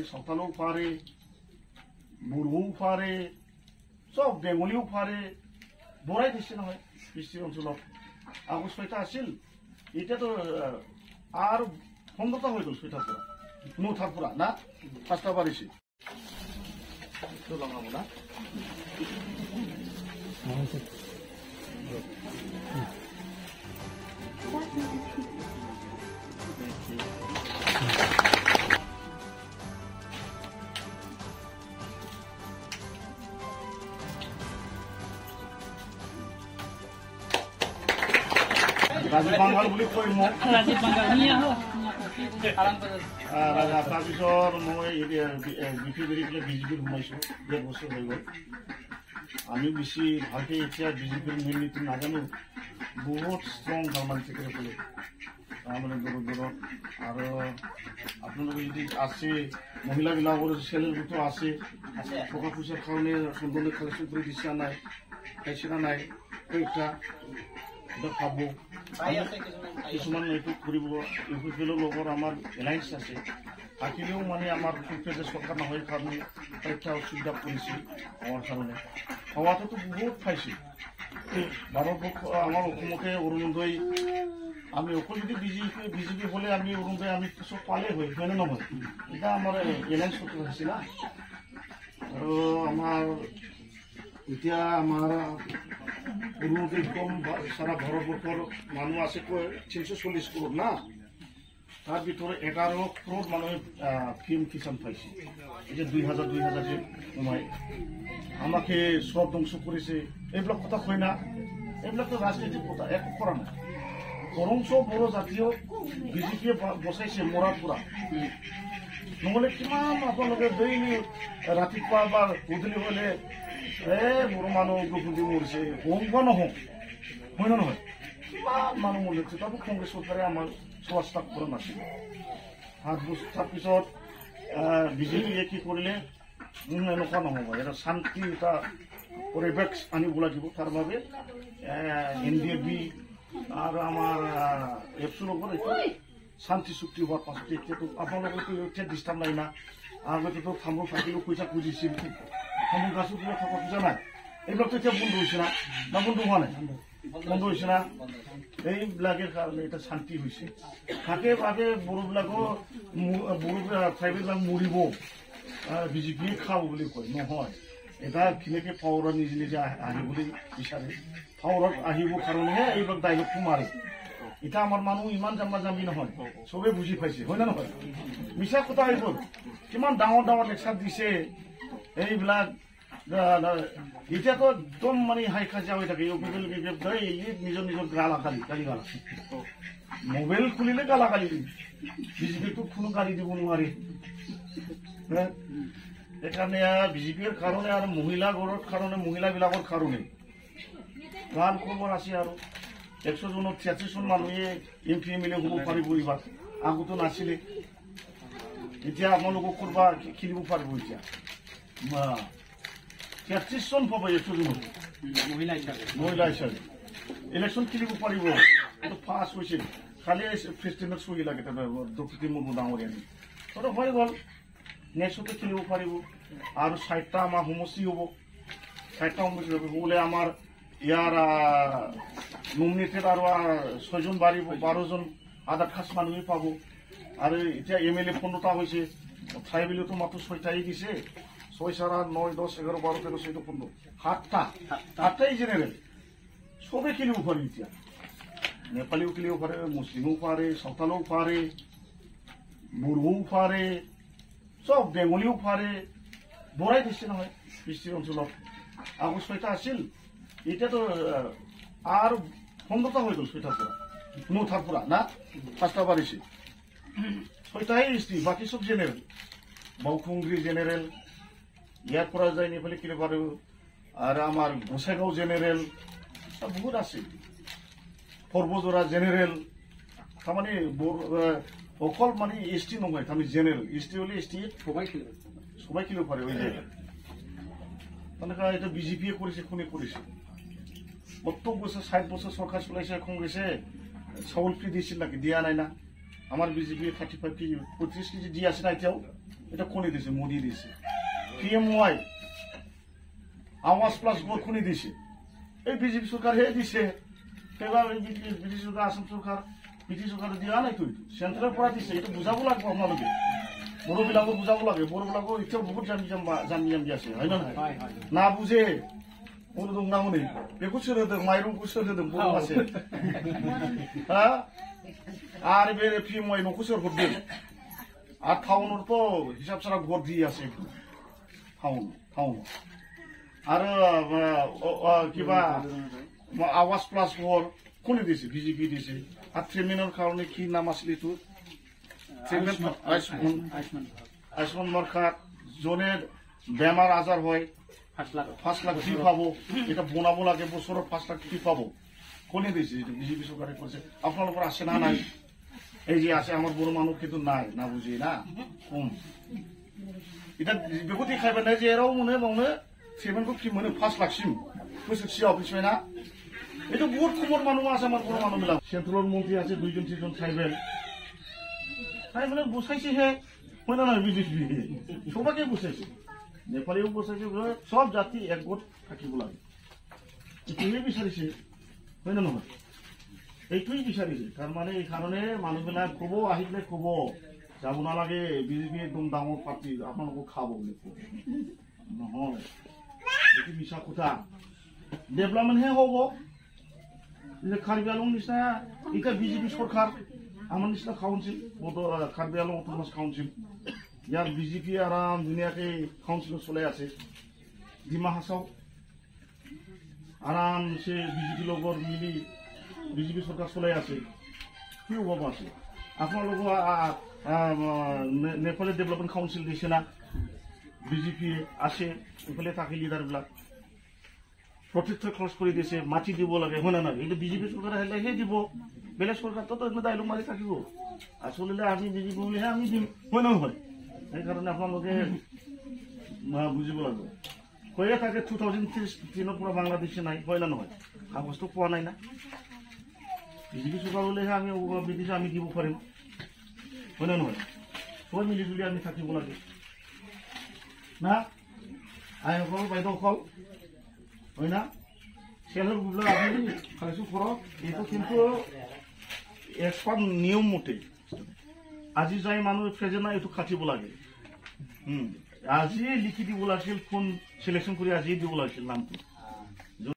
চাওতালেও পাৰে, বড়োও পাৰে, চব বেংগলীও পাৰে, বঢ়াই দিছে নহয় বৃষ্টি অঞ্চলত। আগত 6টা আছিল, এতিয়াতো আৰু 15টা হৈ গ'ল। 6টাৰ পৰা 9টাৰ পৰা না 5টা বাঢ়িছে। লগাব না। ৰাজীৱ বাংগাল বুলি কয় মোক। তাৰপিছত মই বিপি কৰি পেলাই বিজেপিত সোমাইছোঁ, 1.5 বছৰ হৈ গ'ল। আমি বেছি ভালকৈ এতিয়া বিজেপিৰ মূল নীতি নাজানো, বহুত ষ্ট্ৰং তাৰমানে তেখেতসকলে, তাৰমানে দূৰত দূৰত। আৰু আপোনালোকে যদি আছে, মহিলাবিলাকৰ চেনেলবোৰতো আছে, টকা পইচাৰ কাৰণে চন্দনে কালেকশ্যন কৰি দিছা নাই, পাইছে না নাই, কয়েকটা এটা পাব কিছুমান এইটো কৰিব। ইউ পি পি এলৰ লগত আমাৰ এলায়েন্স আছে, থাকিলেও মানে আমাৰ ফুল চৰকাৰ নহয় কাৰণে কয়েকটা অসুবিধা পৰিছে আমাৰ কাৰণে। হোৱাটোতো বহুত পাইছে ভাৰতবৰ্ষ, আমাৰ অসমতে অৰুণোদয়। আমি অকল যদি বিজেপি হ'লে আমি অৰুণোদয় আমি চব পালে হয়, হয়নে নহয়? এতিয়া আমাৰ এলায়েন্স চৰকাৰ হৈছে না। আৰু আমাৰ এতিয়া আমাৰ অৰুণোদয় কম, সাৰা ভাৰতবৰ্ষৰ মানুহ আছে কয় 340 কৰোৰ না, তাৰ ভিতৰত 11 কৰোৰ মানুহে পি এম কিষাণ পাইছে। এই যে 2000 2000 যে সোমাই আমাকে সব ধ্বংস কৰিছে, এইবিলাক কথা কয় না। এইবিলাকতো ৰাজনীতিৰ কথা, একো কৰা নাই। বৰঞ্চ বড়ো জাতীয় বিজেপিয়ে বচাইছে মৰাৰ পৰা। নহ'লে কিমান আপোনালোকে ডেইলি ৰাতিপুৱা বা গধূলি হ'লে এ বড়ো মানুহ উগ্ৰপন্থী মৰিছে, হওক বা নহওক, হয় নে নহয়? কিমান মানুহ মৰিছে, তাতো কংগ্ৰেছ চৰকাৰে আমাৰ চোৱা চিতা কৰা নাছিল। 7 বছৰ তাৰপিছত বিজেপিয়ে কি কৰিলে, এনেকুৱা নহ'ব, এটা শান্তি এটা পৰিৱেশ আনিব লাগিব। তাৰ বাবে এন ডি এফ বি আৰু আমাৰ এপছুৰ লগত এইটো শান্তি চুক্তি হোৱাৰ পাছত এতিয়াতো আপোনালোকেতো এতিয়া ডিষ্টাৰ্ব নাই না। আগতেতো তামোল থাকিলেও পইচা খুজিছিল, তামোল গাছো কিবা টকা খোজা নাই। এইবিলাকতো এতিয়া বন্ধ হৈছে না? না বন্ধ হোৱা নাই? বন্ধ হৈছে না? এইবিলাকৰ কাৰণে এতিয়া শান্তি হৈছে। থাকে ভাগে বড়োবিলাকো, বড়ো ট্ৰাইবেলবিলাক মৰিব, বিজেপিয়ে খাব বুলি কয়। নহয়, এটা কেনেকৈ পাৱাৰত নিজে নিজে আহিবলৈ বিচাৰে, পাৱাৰত আহিব কাৰণেহে এইবিলাক ডাইলগটো মাৰে। এতিয়া আমাৰ মানুহ ইমান জাম্বা জাম্বি নহয়, চবেই বুজি পাইছে, হয় নে নহয়? মিছা কথা এইবোৰ। কিমান ডাঙৰ ডাঙৰ লেকচাৰ দিছে এইবিলাক। এতিয়াতো একদম মানে হাই কাজিয়া হৈ থাকে। U P P L, B P F daily নিজৰ নিজৰ গালা গালি, গালি গালা, মোবাইল খুলিলে গালা গালি। বিজেপিটো কোনো গালি দিব নোৱাৰে। সেইকাৰণে বিজেপিৰ কাৰণে আৰু মহিলাবোৰৰ কাৰণে, মহিলাবিলাকৰ কাৰণে ভাল খবৰ আছে। আৰু 100 জনত 36 জন মানুহে এম পি এম এল এ হ'ব পাৰিব এইবাৰ, আগতো নাছিলে। এতিয়া আপোনালোকক কৰবা খেলিব পাৰিব। এতিয়া 33 জন পাব 100 জনত মহিলা হিচাপে, মহিলা হিচাপে ইলেকশ্যন খেলিব পাৰিব। এইটো ফাৰ্ষ্ট হৈছে, খালি প্ৰেচিডেণ্টক চহী লাগে দ্ৰৌপদী মুৰ্মু ডাঙৰীয়ানী, তই হৈ গ'ল, নেক্সটতে খেলিব পাৰিব। আৰু 4টা আমাৰ সমষ্টি হ'ব, 4টা সমষ্টি হ'লে আমাৰ ইয়াৰ নমিনেটেড আৰু 6জন বাঢ়িব, 12জন আধা খাচ মানুহে পাব। আৰু এতিয়া এম এল এ 15টা হৈছে, ট্ৰাইবেলতো মাত্ৰ 6টাই দিছে। 6, 4, 8, 9, 10, 11, 12, 13, 14, 15, 7টা, 7টাই জেনেৰেল। চবেই খেলিব পাৰে এতিয়া, নেপালীও খেলিব পাৰে, মুছলিমো পাৰে, চাওতালেও পাৰে, বড়োও পাৰে, চব বেংগলীও পাৰে, বঢ়াই দিছে নহয় বৃষ্টি অঞ্চলত। আগত 6টা আছিল, এতিয়াতো আৰু 15টা হৈ গ'ল। 6টাৰ পৰা 9টাৰ পৰা না 5টা বাঢ়িছে, 6টাই এছ টি, বাকী চব জেনেৰেল। বাউখুংগ্ৰী জেনেৰেল, ইয়াৰ পৰা যায় নেপালী খেলিব পাৰিব। আৰু আমাৰ গোসাইগাঁও জেনেৰেল বহুত আছে, পৰ্বজোৰা জেনেৰেল। তাৰমানে অকল মানে এছ টি নহয়, তাৰমানে জেনেৰেল। এছ টি হ'লে এছ টি সবাই খেলিব, সবাই খেলিব পাৰে ওই জায়গাত। তেনেকুৱা এইটো বিজেপিয়ে কৰিছে, কোনে কৰিছে? কত বছৰ, 60 বছৰ চৰকাৰ চলাইছে কংগ্ৰেছে, চাউল ফ্ৰী দিছিল নেকি? দিয়া নাই না। আমাৰ বিজেপিয়ে 35 কেজি, 35 কেজি দি আছে না এতিয়াও? এটা কোনে দিছে? মোদী দিছে। পি এম ৱাই আৱাজ প্লাছ ঘৰ কোনে দিছে? এই বিজেপি চৰকাৰহে দিছে। সেইবাবে ব্ৰিটিছ চৰকাৰ, আসাম চৰকাৰ, ব্ৰিটিছ চৰকাৰে দিয়া নাইতো, এইটো চেণ্ট্ৰেলৰ পৰা দিছে। এইটো বুজাব লাগিব আপোনালোকে, বড়োবিলাকো বুজাব লাগে। বড়োবিলাকো এতিয়াও বহুত জাম্বি জাম্বা জাম্বি জাম্বি আছে, হয় না নহয়? নাবুজে। बर' दं ना हनै बेखौ सोर होदों? माइरंखौ सोर होदों? बर' আছে। हा आरो बे पि एम वाइ न'खौ सोर हरदों? आरो टाउनावथ' हिसाब सारा घर दियो আছে टाउनाव। आरो किबा आवाज प्लास घर কোনে দিছে? বিজেপি দিছে। আৰু ট্ৰিটমেণ্টৰ কাৰণে কি নাম আছিল এইটো? ট্ৰিটমেণ্ট আয়ুষ্মান কাৰ্ড, যোনে বেমাৰ আজাৰ হয় 5 লাখ ফ্ৰী পাব, এটা বনাব লাগে, বছৰত 5 লাখ ফ্ৰী পাব। কোনে দিছে? এইটো বিজেপি চৰকাৰে কৰিছে। আপোনালোকৰ আছে না নাই? এই যে আছে, আমাৰ বড়ো মানুহ কিন্তু নাই, নাবুজি না কম। এতিয়া बेखौ देखायबाय जेराव मोनो बावनो ट्रिटमेन्टखौ फ्रि मोनो 5 लाखसिम बोसोरसेयाव, मिथिबायना? এইটো বহুত কমৰ মানুহ আছে আমাৰ বড়ো মানুহবিলাক। চেণ্ট্ৰেলৰ মন্ত্ৰী আছে দুইজন তিনিজন ট্ৰাইবেল, ট্ৰাইবেলে বচাইছেহে, হয় না নহয়? বিজেপি চবকে বচাইছে, নেপালীও বচাইছে। চব জাতি একগোট থাকিব লাগে, এইটোৱে বিচাৰিছে, হয় নে নহয়? এইটোৱেই বিচাৰিছে। তাৰমানে এই কাৰণে মানুহবিলাক ক'ব, আহি পেলাই ক'ব, যাব নালাগে, বিজেপি একদম ডাঙৰ পাৰ্টি, আপোনালোকক খাব বুলি ক'ব। নহয়, এইটো মিছা কথা। ডেভেলপমেণ্টহে হ'ব। কাৰ্বি আলং নিচিনা এতিয়া বিজেপি চৰকাৰ, আমাৰ নিচিনা council, Karbi Along autonomous council, ইয়াত বিজেপি আৰাম ধুনীয়াকৈ কাউন্সিলত চলাই আছে। ডিমা হাছাও আৰামছে বিজেপিৰ লগত মিলি বিজেপি চৰকাৰ চলাই আছে। কি অভাৱ আছে আপোনালোকৰ? নেপালী ডেভেলপমেণ্ট কাউন্সিল দিছে না, বিজেপি আছে, এইফালে থাকে লিডাৰবিলাক। প্ৰত্যেক খৰচ কৰি দিছে, মাটি দিব লাগে, হয় না নহয়? কিন্তু বিজেপি চৰকাৰ আহিলেহে দিব, বেলেগ চৰকাৰতো ডাইলগ মাৰি থাকিব। আচলতে আমি বিজেপি বুলিহে আমি দিম, হয় নহয়? সেইকাৰণে আপোনালোকে বুজিব লাগিব। কৈয়ে থাকে 2013ৰ পৰা বাংলাদেশী নাই, হয় না নহয়? কাগজটো পোৱা নাই না। বিজেপি চৰকাৰ হ'লেহে আমি ব্ৰিটিছ আমি দিব পাৰিম, হয় না নহয়? চব মিলি জুলি আমি থাকিব লাগে না, আইসকল বাইদেউসকল, হয় না? চেল্ফ হেল্প গ্ৰুপবিলাক আপুনি কালেকশ্যন কৰক। এইটো কিন্তু এক্সপাৰ্ট নিয়ম মতে আজি যাই মানুহ প্ৰেজেণ্ট নাই, এইটো কাটিব লাগে। আজিয়ে লিখি দিব লাগিছিল, ফোন চিলেকশ্যন কৰি আজিয়ে দিব লাগিছিল নামটো।